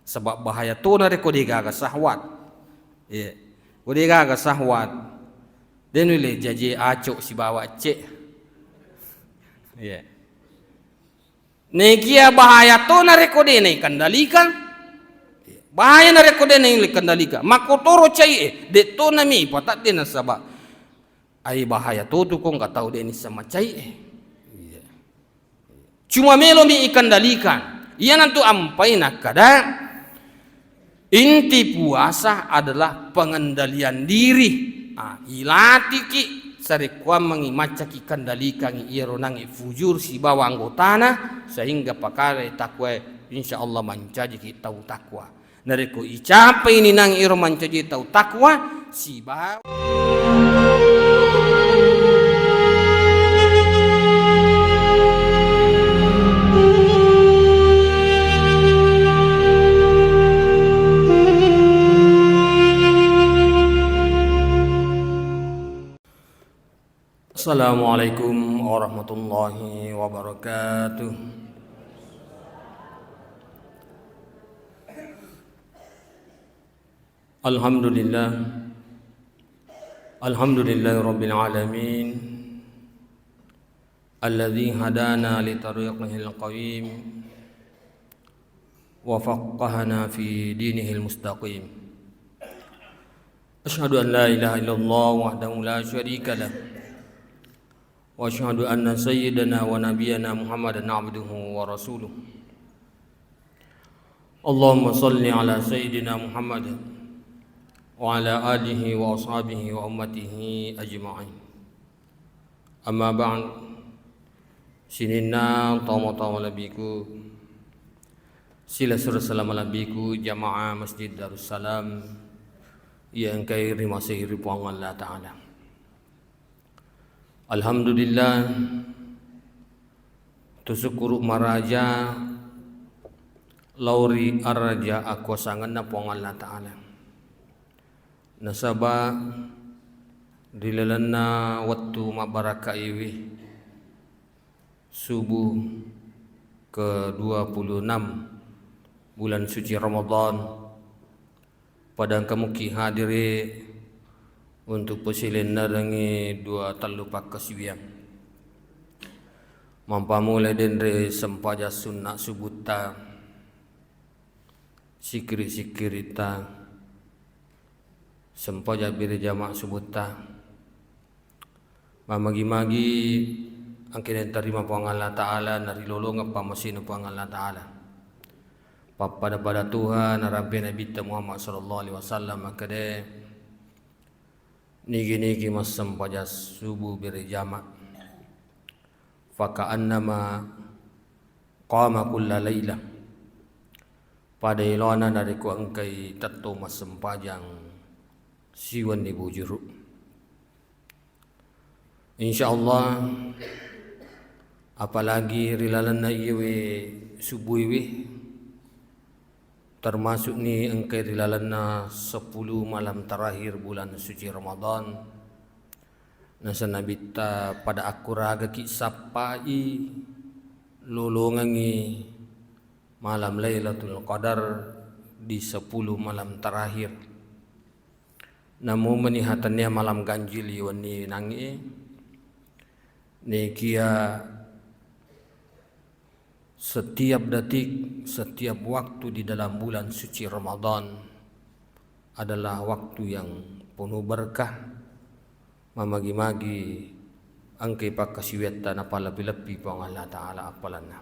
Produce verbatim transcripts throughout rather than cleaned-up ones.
Sebab bahaya tona rekko degaga syahwat. Iya. Ko degaga syahwat, de nulle jaji acok sibawa ecce. Iya. Nekia bahaya tona rekko de naikendalikan. Bahaya na rekko de naikendalikan. Makkotoro cai e, de tona mi patadde nasaba ai bahaya to tu ko engka tau de nisseng macai e. Iya. Cuma melomi ikendalikan. Iyanatu ampai nakkada, inti puasa adalah pengendalian diri. Ah, ilatiki sarekkuammengi maccaki kendalikangi iyaro nangnge fujur sibawa anggotana, sehingga pakale takwae, insya Allah mancajiki tau takwa. Narekko icapai ninang iro mancaji tau takwa sibawa Assalamualaikum warahmatullahi wabarakatuh. Alhamdulillah. Alhamdulillahi rabbil alamin. Alladzi hadana li tariqihil qawim wa faqqahana fi dinihil mustaqim. Asyhadu an la ilaha illallah wahdahu la syarika lah. Wa asyhadu anna sayyidana wa nabiyyana Muhammadan abduhu wa rasuluh. Allahumma salli ala sayyidina Muhammad wa ala alihi wa ashabihi wa ummatihi ajma'in. Amma ba'd, sininna tau-tau malebbiku, silessureng selama malebbiku jamaah Masjid Darussalam iya engkae rimasei ri Puang Allah Ta'ala. Alhamdulillah, tusukkuru maraja lao ri araja akuasangenna Puang Allah Ta'ala. Nasaba ri lalenna wettu mabbarakaiwi, subuh ke dua puluh enam bulan suci Ramadan, pada engka muki hadiri untuk pasilennerengngi dua tellu pakkasiwiang. Mappamula denre sempajang sunna subutta, sikkiri-sikkiritta, sempajang berjamaah subutta. Mammagi-magi engka natarima Puang Allah Ta'ala, narilolongeng pammasena Puang Allah Ta'ala. Pappada-pada tuha narampe Nabitta Muhammad sallallahu alaihi wasallam makkeda, nigi-nigi massempajang subuh berjamaah, faka'annama qama kulla lailah, pada elona narekko engkai tettong massempajang siwenni bujuru. Insya Allah, apalagi ri lalenna iyewe subuiwi, termasukni engkai ri lalenna sepuluh malam terakhir bulan suci Ramadan, nasaba Nabitta pada akkuragaki sappai lolongengngi malam Lailatul Qadar di sepuluh malam terakhir. Namumeni hatennia malam ganjil i wenni nangnge, nekia setiap detik, setiap waktu di dalam bulan suci Ramadan adalah waktu yang penuh berkah, mamagi-magi engkai pakkasiwiatta napalebbi-lebbi Puang Allah Ta'ala appalanna.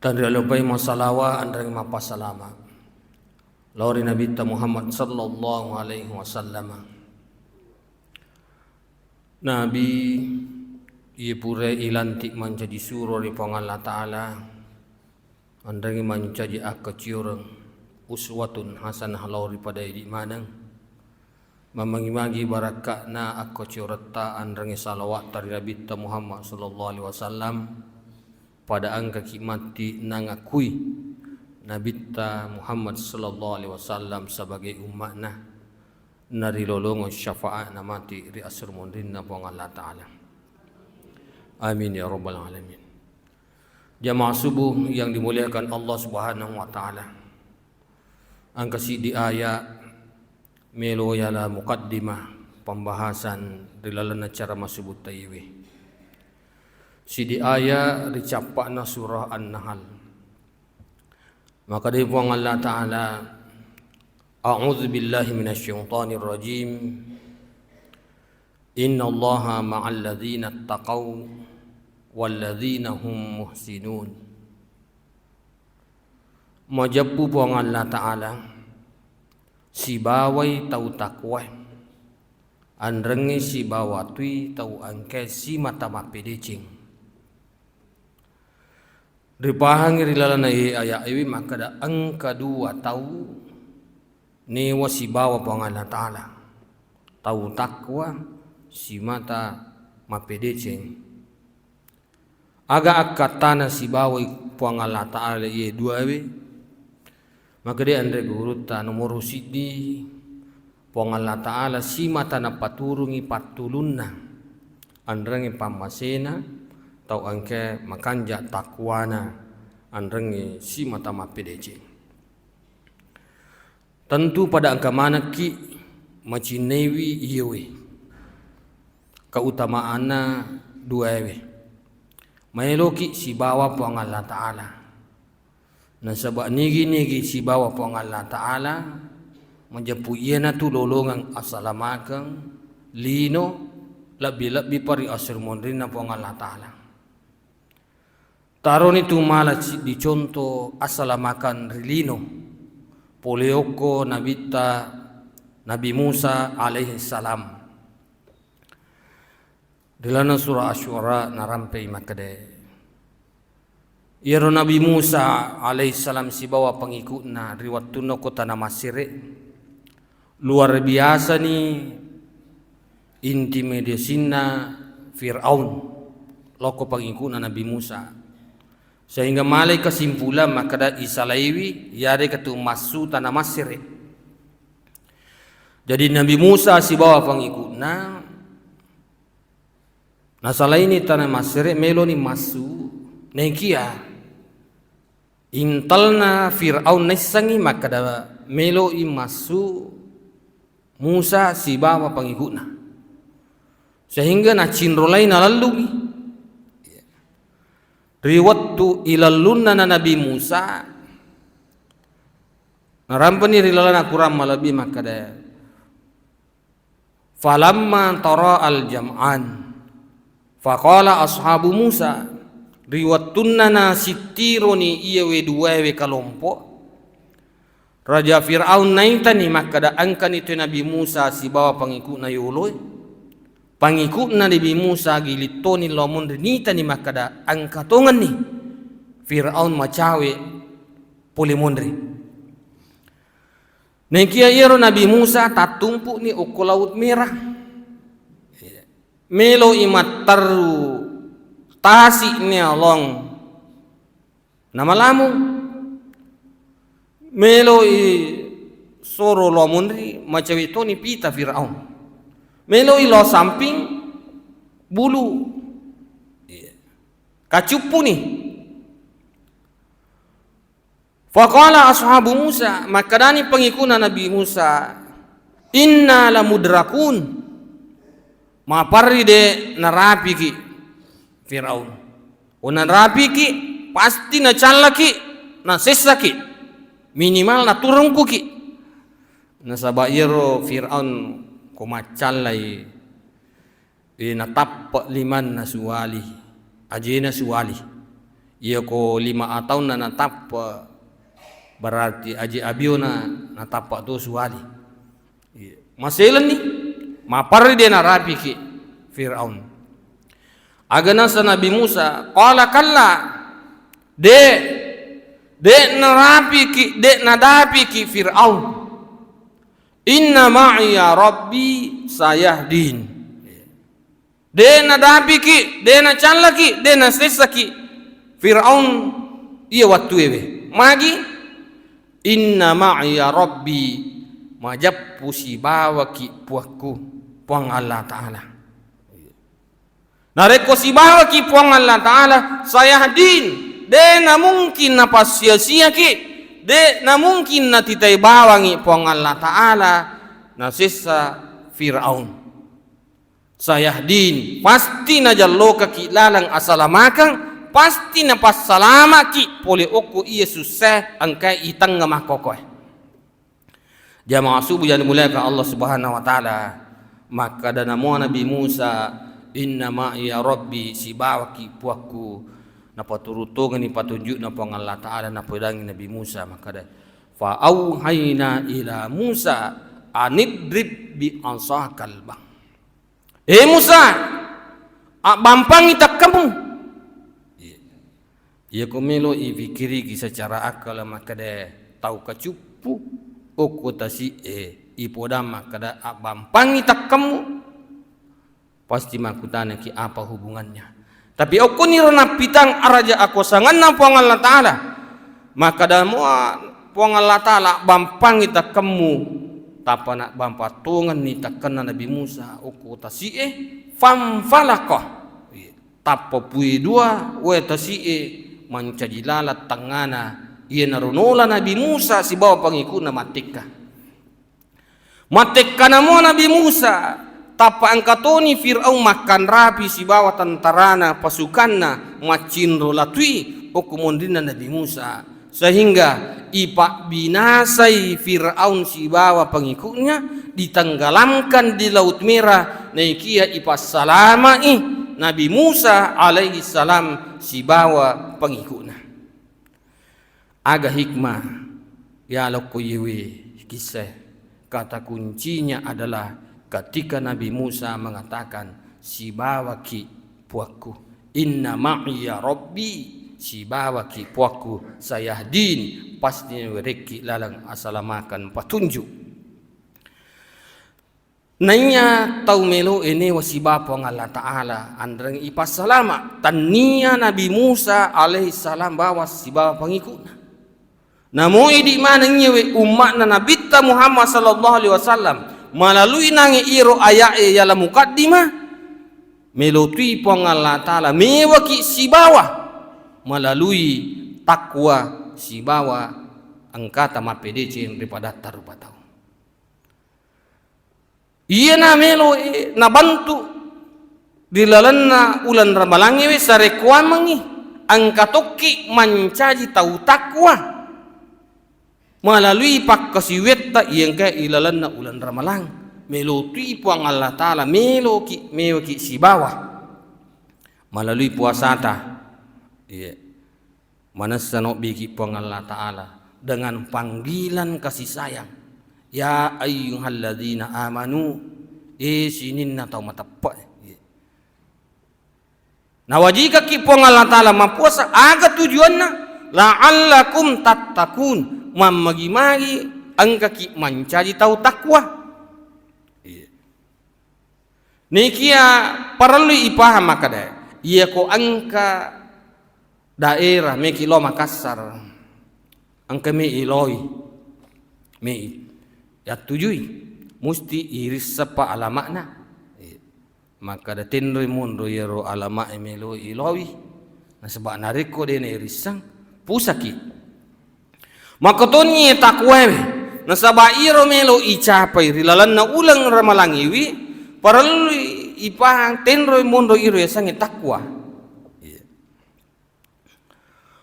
Tanrialupai massalawa anreng mappasalama lao ri Nabitta Muhammad sallallahu alaihi wasallam. Nabi, iye pura ilantik mancaji suro ri Puang Allah Ta'ala, anrengngi mancaji akkacioreng, uswatun hasanah lao ri pada idi maneng. Mamagi-magi barakka'na akkacioretta anrengngi salawatta ri Nabitta Muhammad sallallahu alaihi wasallam, pada engkaki matti nangakui Nabitta Muhammad sallallahu alaihi wasallam sebagai umma'na, narilolongeng syafa'atna matti ri asru monrinna Puang Allah Ta'ala. Amin ya rabbal alamin. Jamaah subuh yang dimuliakan Allah Subhanahu wa Ta'ala. Engka siddi aya melo yala mukaddimah pembahasan ri lalenna cara massebutta iyewe. Siddi aya ri cappa'na surah An-Nahl. Makkedai Puang Allah Ta'ala, "A'udzu billahi minasyaitonir rajim. Innallaha ma'al ladzina taqau wal ladzina hum muhsinun." Majeppu Puang Allah Ta'ala sibawai tau takwae, anrengnge sibawa tui tau engkae simata mappedeceng. Ripahangngi ri lalenna iye aya'ewe makkeda engka dua tau newa sibawa Puang Allah Ta'ala, tau takwa simata mappedeceng. Aga akkattana sibawai Puang Allah Ta'ala iye duawe? Makkeda anre gurutta, nomoro siddi, Puang Allah Ta'ala simata napaturungi pattulunna, anrengnge pammasena tau engkae makanja takwana, anrengnge simata mappedeceng. Tentu pada engka manekki macinnaiwi iyewe keutamaanna duaewe. Maeloki sibawa Puang Allah Ta'ala. Nasaba nigi-nigi sibawa Puang Allah Ta'ala, majeppu iyanatu lolongeng asalamakeng lino, lebbi-lebbi pa ri asri monrinna Puang Allah Ta'ala. Taroni tu mala siddi conto asalamakeng ri lino, pole okko nabitta Nabi Musa alaihi salam. Ri lalenna surah Asy-Syu'ara narampei makkeda, iyaro Nabi Musa alaihissalam sibawa pengikutna ri wettunna ko tana Masire, luar biasani intimidasinna Fir'aun lokko pengikutna Nabi Musa, sehingga malai kesimpulan makkeda isalaiwi yarega tu massu tana Masire. Jadi Nabi Musa sibawa pengikutna nasalaini tana Masire, meloni massu, naikia intelna Fir'aun naissengngi makkeda meloi massu Musa sibawa pengikutna, sehingga nacinrolai nalellungi. Ri wettu ilellunna na Nabi Musa, narampeni ri lalenna Quran malebbi makkeda, "Falamma tara al-jam'an, faqala ashabu Musa," ri wettunna nasittironi iyewe duwaewe kalompo, Raja Fir'aun naitani makkeda engkani tu Nabi Musa sibawa pangiku'na yoloe. Pangiku'na Nabi Musa gilittoni lao monri, nitani makkeda engka tongenni Fir'aun macawe pole monri. Naikia iyaro Nabi Musa tattumpu'ni okko Laut Merah. Melo'i matterru tasi'ni along namalamu. Melo'i soro lao monri, macawe toni pita Fir'aun. Melo'i lao samping bulu. Iya. Kacuppuni. Faqala ashabu Musa, makkedani pengikuna Nabi Musa, "Inna lamudrakun." Maparri de narapiki Firaun. Ko narapiki, pasti nacallaki, nasessaki. Minimal naturungkuki. Nasaba iyaro Firaun ko maccallai, eh, natappe limanna suwali, ajena suwali. Iya ko lima ataunna natappe, berarti aje abiona natappe to suwali. Iya. Maselenni, maparri de narapiki Firaun. Aga nasa Nabi Musa, qala kalla, de, de narapiki, de nadapiki Firaun. Inna ma'iya rabbi sayahdin. De nadapiki, de nacallaki, de nasessaki Firaun iya wattuewe. Magi? Inna ma'iya rabbi, majeppu sibawaki puakku, Puang Allah Ta'ala. Narekko sibawaki Puang Allah Ta'ala, sayahdin, de namungkin napassia-siaki, De' namungkin natitai bawangngi Puang Allah Ta'ala nasessa Fir'aun. Sayahdin, pasti najallokaki laleng asalamakeng, pasti napassalamaki pole okko iya sussa engkae itengnga makkokoe. Jamaah subuh yang dimuliakan Allah Subhanahu wa Ta'ala, makkeda namo Nabi Musa, "Inna ma'iya Rabbi," sibawaki puakku. Napaturutongeng patunjukna Puang Allah Ta'ala, napodangi Nabi Musa, makkeda, "Fa auhayna ila Musa anidrib bi asakal bang." Eh Musa, abbampangngi takkemu. Iya. Iyako melo ifikiriki secara akal makkeda tau kacuppu, okko tasi'e ipodang makkeda abbampangngi takkemu, pasti makkutanaki apa hubungannya. Tapi okkoniro nappitang araja akuasanganna Puang Allah Ta'ala, makkeda mua Puang Allah Ta'ala, "Bampangngi takkemmu." Tappa nabbampa tongenni takkenna Nabi Musa okko tasi'e, fanfalaqa. Tappa pue dua wae tasi'e mancaji laleng tengngana, iyanaro nola Nabi Musa sibawa pangiku'na mattekka. Mattekkanamo Nabi Musa, tappa engka toni Fir'aun makkanrapi sibawa tentarana, pasukanna, maccinro latui okko monrinna Nabi Musa, sehingga ipabbinasai Fir'aun sibawa pengikutnya, ditenggelamkan di Laut Merah, naikia ipassalama'i Nabi Musa alaihi salam sibawa pengikutnya. Aga hikmah yalokko iyewe kissae? Kata kuncinya adalah ketika Nabi Musa mengatakan, "Sibawaki puakku, inna ma'iya Rabbi, sibawaki puakku, sayahdin, pasti nawerekki laleng asalamakeng patunjuk." Naiya tau melo enewa siba Puang Allah Ta'ala, anreng ipassalama. Tannia Nabi Musa alaihi salam bawa sibawa pengikutna. Namo idi maneng iyewe umma'na Nabitta Muhammad sallallahu alaihi wasallam malalui nange iro aya'e yala mukaddimah, melo tui Puang Allah Ta'ala mewaki sibawa malalui takwa sibawa engkata mappedeceng ri padatta rupa tau. Iyana melo, eh, nabantu ri lalenna uleng ramalangngewe sarekkuammengngi engka tokki mancaji tau takwa malalui pakkasiwetta iya engkae ilalenna uleng ramalang. Melo tui Puang Allah Ta'ala, meloki, meloki sibawa malalui puasata. Iya. Manessa nobbiki Puang Allah Ta'ala dengan panggilan kasih sayang. Ya ayyuhalladzina amanu, eh sininna tau mateppe. Nawajikaki Puang Allah Ta'ala mappuasa, aga tujuanna? La'allakum tattaqun, mammagi-magi engkaki mancaji tau takwa. Iya. Nikia parellu ipahang makkeda, iyako engka daerah meki lao Makassar, engka mei iloi, mei yattujui, musti irisseppa alama'na. Makkeda tenroi monro iyaro alama'e melo iloi, nasaba narekko de nairisseng, pusaki. Makkotoni takwae, nasaba iyaro melo icapai ri lalenna uleng ramalangiwi, parellui ipahang tenroi monro iro yasengnge takwa. Iya.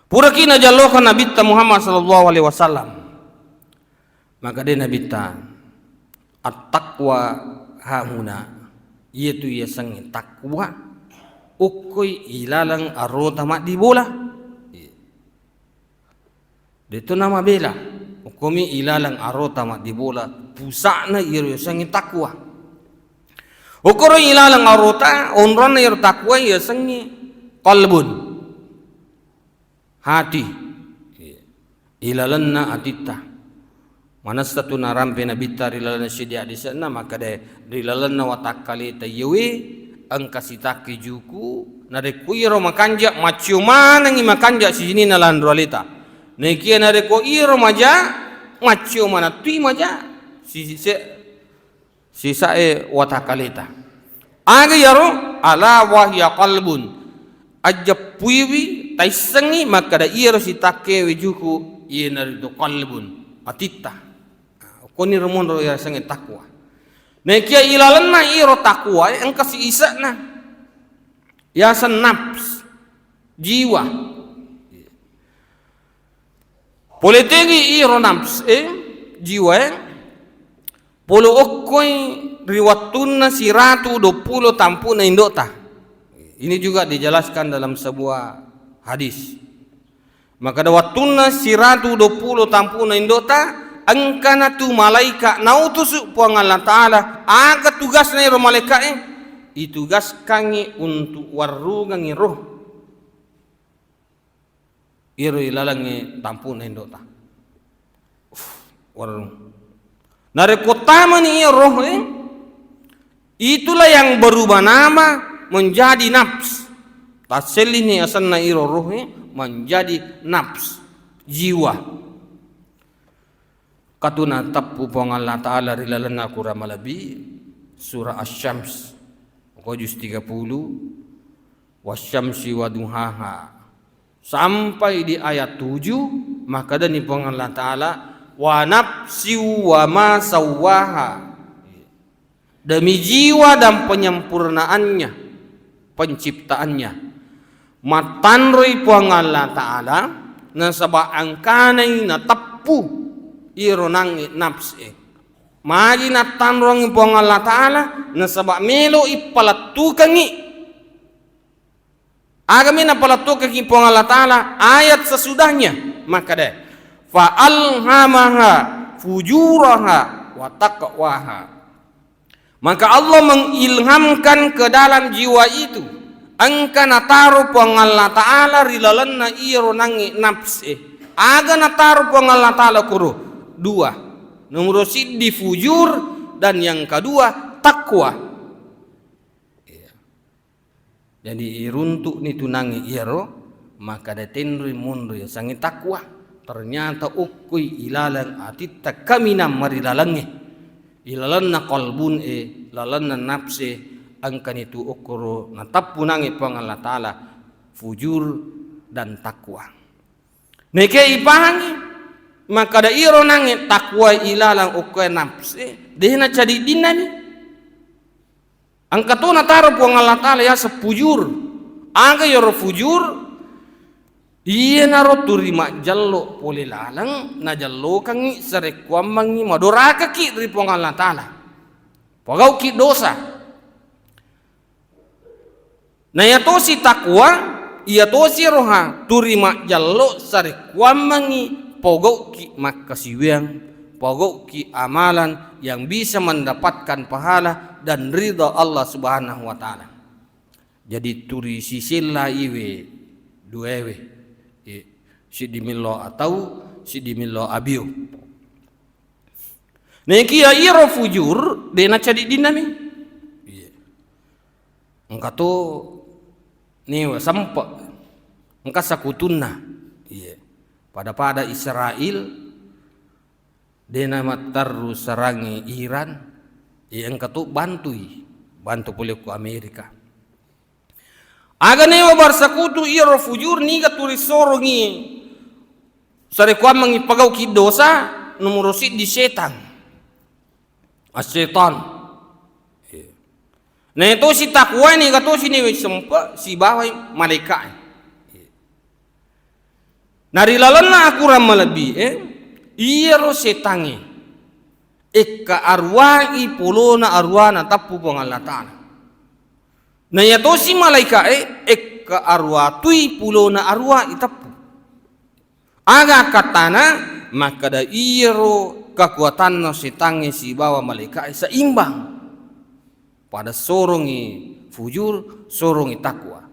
Puraki najallokang Nabitta Muhammad sallallahu alaihi wasallam, makkeda Nabitta, "At-taqwa hahuna," iyatu yasengnge takwa, okkoi ilaleng arota maddibola. Iya. De'to namabela, okkomi ilaleng arota maddibola, pusa'na iyaro yasengnge takwa. Okkoro ilaleng arota, onronna iyaro takwa yasengnge qalbun, hati. Ilalenna atitta. Manessa tu narampe Nabitta ri lalenna seddi haddese'na, makkeda ri lalenna watakkaleta iyewe engka sitakke juku, narekko iyaro makanja, maccio manengngi makanja sisininna lanro aleta. Naikia narekko iyaro maja, maccio manattui maja sisi se-, sisae watakkaleta. Aga iyaro? Ala wahya qalbun. Ajjeppuiwi, taissengngi makkeda iyaro sitakkewe juku iyanaritu qalbun, atitta. Nah, okkoniro monro yasengnge takwa. Naekiya ilalenna iro takwa e engka si ise'na. Yaseng nafs, jiwa. Pole tengi iro nafs e, jiwa e, pole okkoi ri wettunna siratu duappulo tampu'na indo'ta. Ini juga dijelaskan dalam sebuah hadis. Makkeda wettunna siratu duappulo tampu'na indo'ta, engkana tu malaika nautusu Puang Allah Ta'ala, aga tugasna ero malaika e? Itugaskangngi untuk warrungengngi roh. Iyaro ilalengnge tampu'na indo'ta. Uff, warung. Narekko tamani iyaro roh e, itulah yang berubah nama menjadi nafs. Tassellini asenna iro roh e menjadi nafs, jiwa. Katuna teppu Puang Allah Ta'ala ri lalenna Akorang malebbi, surah Asy-Syams, ko juz tiga puluh, "Wasyamsi wa duhaha." Sampai di ayat tujuh, makkedani Puang Allah Ta'ala, "Wa nafsi wa ma sawwaha." Demi jiwa dan penyempurnaannya, penciptaannya. Mattanroi Puang Allah Ta'ala, nasaba engkanai nateppu iro nangnge nafs e. Magi nattanroangngi Puang Allah Ta'ala, nasaba melo i palettukengngi. Agami napalettukengngi Puang Allah Ta'ala ayat sesudahnya, makkeda, "Fa alhamaha fujuraha wa taqwaha." Maka Allah mengilhamkan ke dalam jiwa itu, engka nataro Puang Allah Ta'ala ri lalenna iyaro nangnge nafs e. Aga nataro Puang Allah Ta'ala kuro? Dua. Nomor siddi fujur, dan yang kedua takwa. Iya. Jadi iruntu'ni tu nangnge iyaro, makkeda tenroi monro yasengnge takwa. Ternyata okkoi ilaleng atitta kaminang marilalengnge. Ilalenna qalbun e, lalenna nafs e, engkani tu okkoro nateppu nangnge Puang Allah Ta'ala, fujur dan takwa. Neke ipahangi, makkeda iyaro nangnge takwa ilaleng okkoe nafs e, de nacadidinnani. Engka to nataro Puang Allah Ta'ala yaseng fujur. Aga iyaro fujur? Iyanaro turi majjello pole laleng, najellokengngi sarekkuammengngi madorakaki ri Puang Allah Ta'ala. Pogauki dosa. Na iyatosi takwa, iyatosi roha, turi majjello sarekkuammengngi pogauki makkasiwiang, pogauki amalan yang bisa mendapatkan pahala dan ridha Allah Subhanahu wa Ta'ala. Jadi turi sisella iwe duewe, e, siddi millo atau, siddi millo abio. Naekiya iyaro fujur, de nacadidinnami. Iya. Engka to newe sempe, engka sekutunna. Iya. Pada-pada Israel, de namatterru serangngi Iran, iya engka to bantui, bantu pole ku Amerika. Aga newa bersekutu iyaro fujur, niga turi sorongi sarekkuammengngi pagauki dosa, nomoro siddi setang. As-setan. Iya. Na iyatosi takwae, niga tosi newe sempe sibawai malaika'e. Iya. Na ri lalenna akurang malebbi e, iyaro setangnge ekka aruwai polona aruwana teppu Puang Allah Ta'ala. Na iyatosi malaika'e ekka aruwatui polona aruwa iteppu. Aga akkattana? Makkeda iyaro kekuatanna setangnge sibawa malaika'e seimbang. Pada sorongi fujur, sorongi takwa.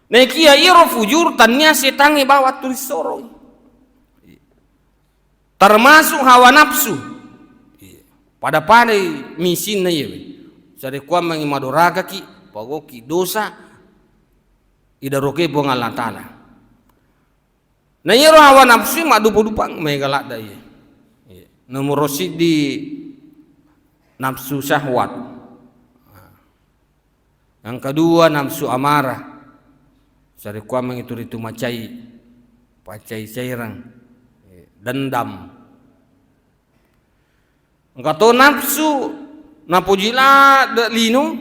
Naekiya iyaro fujur, tannia setangnge bawang turi sorongi. Termasuk hawa nafsu. Pada-padai misinna iyewe. Sarekkuammengngi madorakaki, pogauki dosa, idaroke Puang Allah Ta'ala. Na iyaro hawa nafsu maddupa-dupang, maega ladda iye. Nomoro siddi nafsu syahwat. Yang kedua nafsu amarah. Sarekkuammengngi turitu macai, pacai-caireng. dendam. Engka to nafsu napoji ladde lino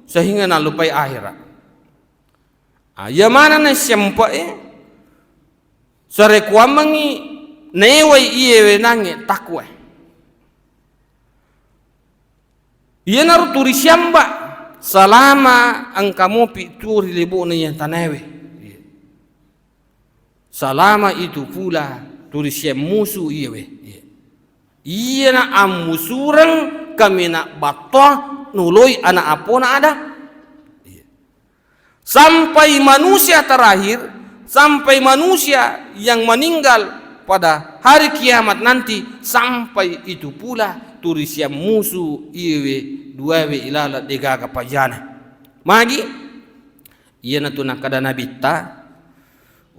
sehingga nallupai akhera. Ah, iya maneng nasempe'e, sarekuammengngi naewai iye wenangnge takwae. Iyanaro turi siamba, salama engka mopi tuo ri lebo'na iya tanaewe. Salama itu pula turi siammusu iyewe. Iyana ammusureng kaminang battoa noloi ana' apona Adam. Sampai manusia terakhir, sampai manusia yang meninggal pada hari kiamat nanti, sampai itu pula turi siammusu iyewe duawe ilaleng degaga pajana. Magi? Iyanatu nakkeda Nabitta,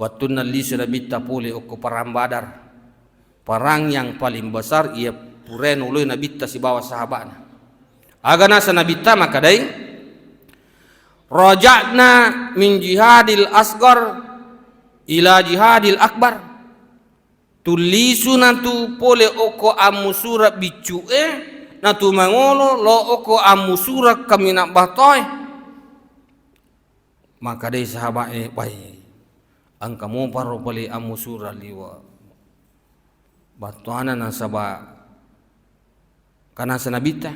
wettunna lisu Nabitta pole okko Perang Badar. Perang yang paling besar iya purae noloi Nabitta sibawa sahaba'na. Aga nasa Nabitta makkedai, "Raja'na min jihadil asgar ila jihadil akbar." Tullisu natu pole okko ammusura biccu'e, natu mangolo lo okko ammusura kaminang batoe. Makkedai sahaba'e, "Wai, engka moparo pale ammusura liwe' battoana nasaba kanasa Nabitta.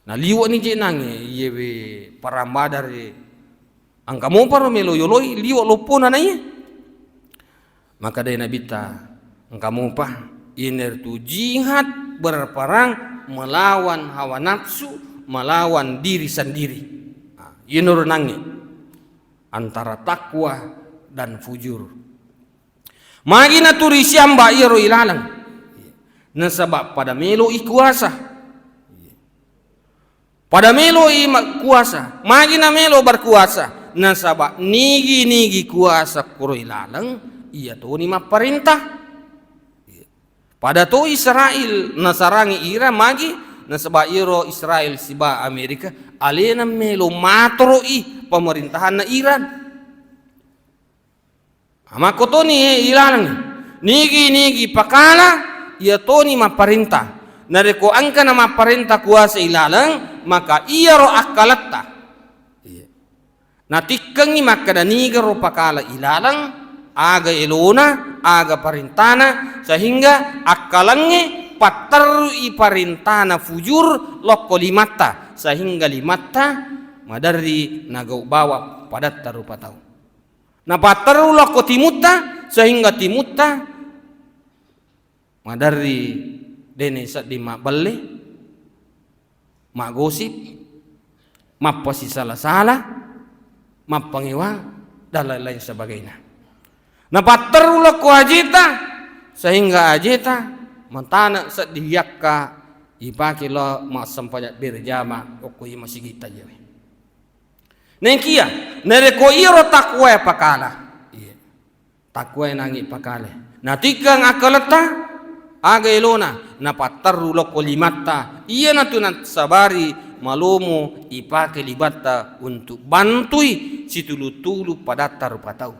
Naliwe'ni je' nangnge iyewe Perang Badar e. Engka moparo melo yoloi liwe' loppona naiye." Makkedai Nabitta, "Engka mopa, iyanaritu jihad berperang melawan hawa nafsu, melawan diri sendiri." Nah, iyanaro nangnge antara takwa dan fujur. Magi naturi siamba iyaro ilaleng? Nasaba pada meloi kuasa. Pada meloi ma-, kuasa. Magi namelo berkuasa? Nasaba nigi-nigi kuasa kuro ilaleng, iya toni mapparenta. Pada to Israel nasarangi Iran, magi? Nasaba iro Israel siba Amerika alena melo matoro'i pemerintahanna Iran. Makkotoni ilaleng, nigi-nigi pakala, iya toni mapparenta. Narekko engka na mapparenta kuasa ilaleng, maka iyaro akkaletta. Iya. Natikkengngi makkeda nigaro pakala ilaleng, aga elona, aga parentana, sehingga akkalengnge patterru'i parentana fujur lokko limatta, sehingga limatta maderri nagau bawang padatta rupa tau. Napatterru lokko timutta, sehingga timutta maderri dene sedding mabbelle, maggosip, mappasisala-sala, mappangewang, dan lain-lain sebagainya. Napatterru lokko ajeta, sehingga ajeta matane sedding yakka ipake lao massempajang berjama okko i masigitta iyawe. Naekiya, narekko iyaro takwae pakala. Iya. Takwae nangi pakale. Natikkeng akkaletta, aga elona, napatterru lokko limatta. Iyanatu nasabari malomo ipake limatta untuk bantui situlu-tulu padatta rupa tau.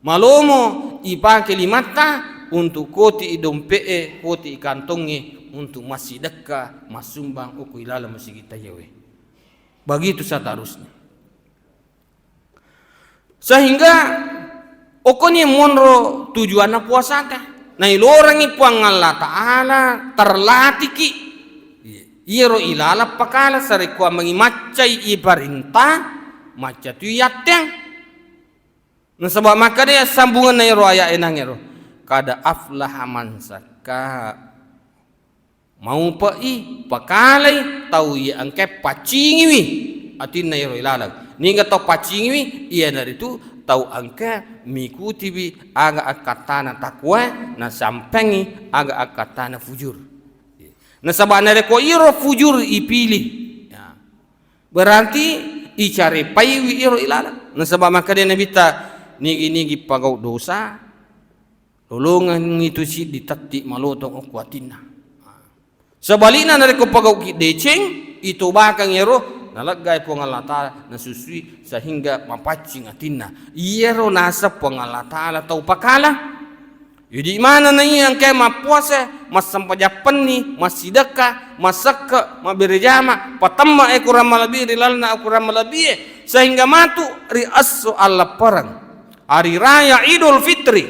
Malomo ipake limatta untuk koti i dompe'e, koti i kantongnge, untuk massidekka, massumbang okko ilaleng masigitta iyawe. Begitu seterusnya. Sehingga okkoni monro tujuanna puasata. Nailorengngi Puang Allah Ta'ala, terlatiki. Iyaro ilaleng pakala sarekkuammengngi maccai iparinta, macca tu iatteang. Nasaba makkeda sambungenna ero ayat enang ero, "Qad aflaha man zakka." Maupe'i, pakalai tau iya engkae paccingiwi atinna ero ilaleng. Niga tau paccingiwi? Iyanaritu tau engkae mikutiwi aga akkattana takwae, nasampengngi aga akkattana fujur. Nasaba narekko iro fujur ipilih, ya, berarti icarepaiwi iro ilaleng. Nasaba makkeda Nabitta, nigi-nigi pagau dosa, lolongengngi tu siddi tetti malotong okko atinna. Sebalikna, narekko pagauki deceng, itobakang ero, naleggai Puang Allah Ta'ala, nasusui sehingga mapaccing atinna. Iyaro naseng Puang Allah Ta'ala tau pakala. Idi maneng na iya engkae mappuasa, massempajang penni, massidekka, massekke, mabbere jama, patemma akurang malebbi ri lalenna akurang malebbi e, sehingga matu ri esso alleppereng. Hari Raya Idul Fitri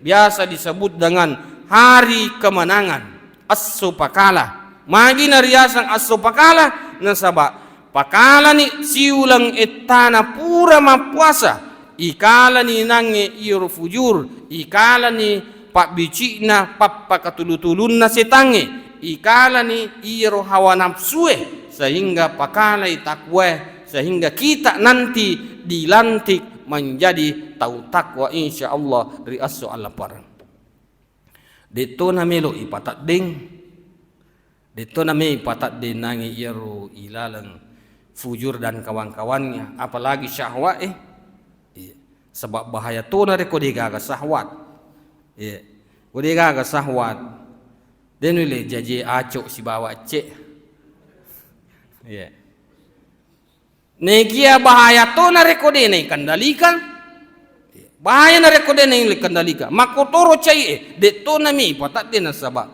biasa disebut dengan hari kemenangan, esso pakala. Magi nariaseng esso pakala? Nasaba pakalani siuleng ettana pura mappuasa, ikalani nangnge iyaro fujur, ikalani pabbici'na pappakatulu-tulunna setangnge, ikalani iyaro hawa nafsue, sehingga pakalai takwae, sehingga kita nanti dilantik menjadi tau takwa, insya Allah, ri esso alleppereng. Detto namelo ipateddeng, detto name ipateddeng nangi iyaro ilaleng fujur dan kawan-kawannya, apalagi syahwat, eh. Iya. Sebab bahaya tona rekko degaga syahwat. Iya. Ko degaga syahwat, denulle jaje acok sibawa ecce. Iya. Nekia bahaya to narekko de naikendalikan. Bahaya narekko de naikendalikan. Makkotoro cai e, de to nami patadde nasaba.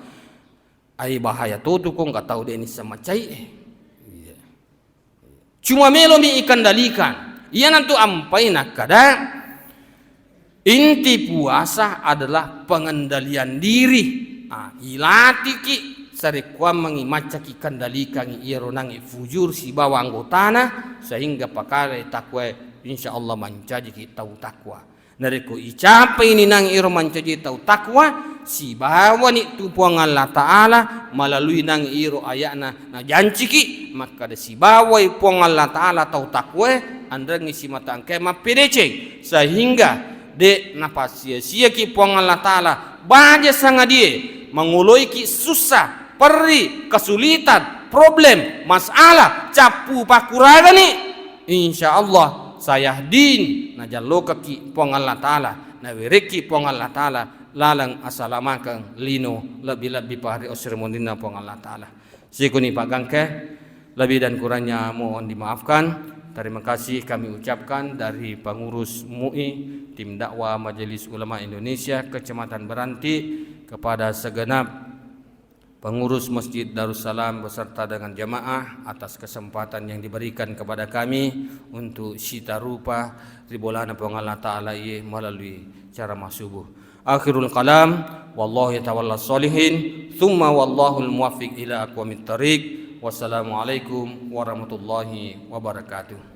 Ai bahaya to tu ko engka tau de nisseng macai e. Iya. Cuma melo mi ikendalikan. Iyanatu ampai nakkada. Inti puasa adalah pengendalian diri. Ah, ilatiki sarekkuammengi maccaki kendalikangi iyaro nangi fujur sibawa anggotana, sehingga pakale takwae, insya Allah mancajiki tau takwa. Narekko icapai ni nangi iro mancaji tau takwa, sibawani tu Puang Allah Ta'ala malalui nangi iro aya'na najanciki, makkada sibawai Puang Allah Ta'ala tau takwae, anrengngi simata engkae mappedeceng, sehingga de' napassia-siaki Puang Allah Ta'ala baja sangadie mangoloiki sussa, perri, kesulitan, problem, masalah, cappu pakkuragani, insya Allah sayahdin, najallokaki Puang Allah Ta'ala, nawerekki Puang Allah Ta'ala laleng asalamakeng lino, lebbi-lebbi pa ri osremundinna Puang Allah Ta'ala. Sikuni paggangke, lebih dan kurangnya mohon dimaafkan. Terima kasih kami ucapkan dari pengurus MUI, Tim Dakwah Majelis Ulama Indonesia Kecamatan Beranti, kepada segenap pengurus Masjid Darussalam beserta dengan jamaah atas kesempatan yang diberikan kepada kami untuk sita rupa ri bolana Puang Allah Ta'ala iye melalui ceramah subuh. Akhirul kalam, wallahu yatawalla sholihin, thumma wallahul muwaffiq ila aqwamit thariq. Wassalamualaikum warahmatullahi wabarakatuh.